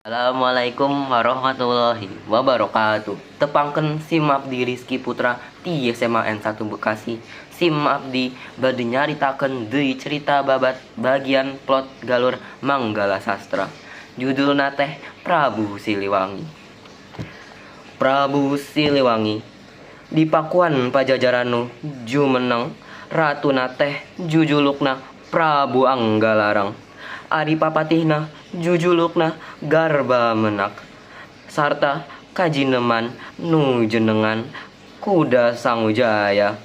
Assalamualaikum warahmatullahi wabarakatuh. Tepangkeun, sim abdi Rizky Putra ti SMA N1 Bekasi. Sim abdi bade nyaritakeun deui cerita babad bagian plot galur Manggala Sastra. Judulna teh Prabu Siliwangi. Prabu Siliwangi di Pakuan Pajajaran nu jumeneng, ratuna teh jujulukna Prabu Anggalarang. Ari papatihna jujulukna Garba Menak sarta kajineman nu jenengan Kuda Sangujaya.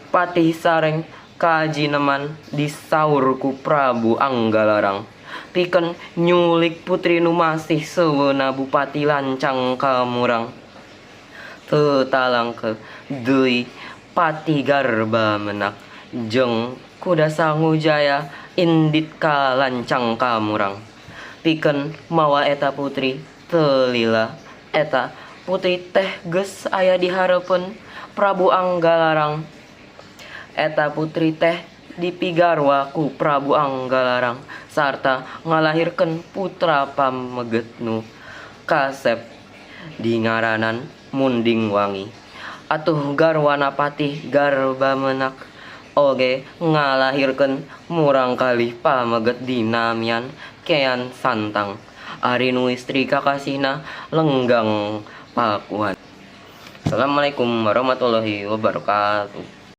Patih sareng kajineman disaur ku Prabu Anggalarang pikeun nyulik putri nu masih seueuna Bupati Lancang Kamurang. Teu talangke deui, Patih Garba Menak jeung Kuda Sangujaya indit ka Lancang Kamurang pikeun mawa eta putri. Teu lila, eta putri teh geus aya di hareupeun Prabu Anggalarang. Eta putri teh dipigarwa ku Prabu Anggalarang sarta ngalahirkeun putra pameget nu kasep dingaranan Munding Wangi. Atuh garwana Patih Garba Menak oge ngalahirkeun murangkalih pameget dinamian Kean Santang. Ari nu istri kakasihna Lenggang Pakuan. Assalamualaikum warahmatullahi wabarakatuh.